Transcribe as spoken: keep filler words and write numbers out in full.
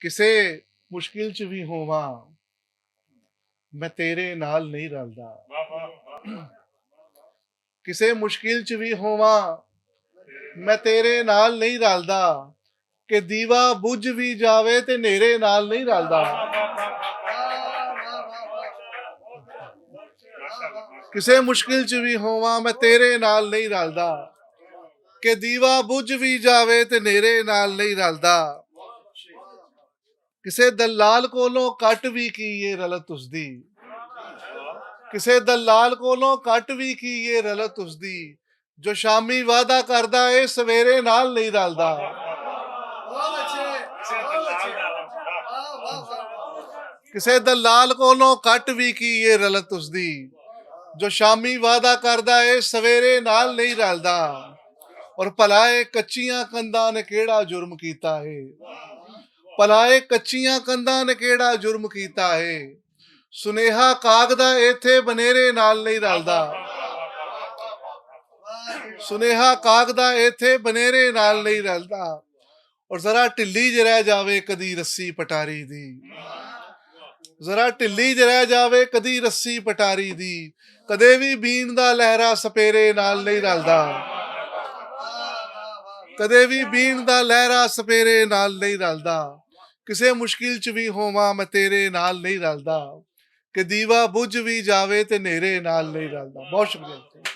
کسے مشکل چ وی ہوواں، میں تیرے نال نہیں رلدا۔ کسے مشکل چ وی ہوواں، میں تیرے نال نہیں رلدا۔ کہ دیوا بجھ وی جاوے تے نیرے نال نہیں رلدا۔ کسے مشکل چ وی ہوواں، میں تیرے نال نہیں رلدا۔ کہ دیوا بجھ وی جاوے تے نیرے نال نہیں رلدا۔ کسے دلال کولوں کٹ وی کی یہ رلت اس دی۔ کسے دلال کولوں کٹ وی کی یہ رلت اس دی۔ جو شامی وعدہ کردا اے، سویرے نال نہیں رلدا۔ کسے دلال کولوں کٹ وی کی یہ رلت اس دی۔ جو شامی وعدہ کردا اے، سویرے نال نہیں رلدا۔ اور بھلا اے کچیاں کنداں نے کیڑا جرم کیتا ہے؟ بھلا اے کچیاں کنداں نے کیڑا جرم کیتا ہے؟ سنیہا کاغ دا ایتھے بنیرے نال نہیں رلدا۔ سنیہا کاغ دا ایتھے بنیرے نال نہیں رلدا۔ اور ذرا ٹلی جے رہ جاوے کدی رسی پٹاری دی۔ ذرا ٹلی جے رہ جاوے کدی رسی پٹاری دی۔ کدے وی بین دا لہرا سپیرے نال نہیں رلدا۔ کدے وی بین دا لہرا سپیرے نال نہیں رلدا۔ کسے مشکل چ وی ہوواں، میں تیرے نال نہیں رلدا۔ کہ دیوا بجھ وی جاوے تے نیرے نال نہیں رلدا۔ بہت شکریہ۔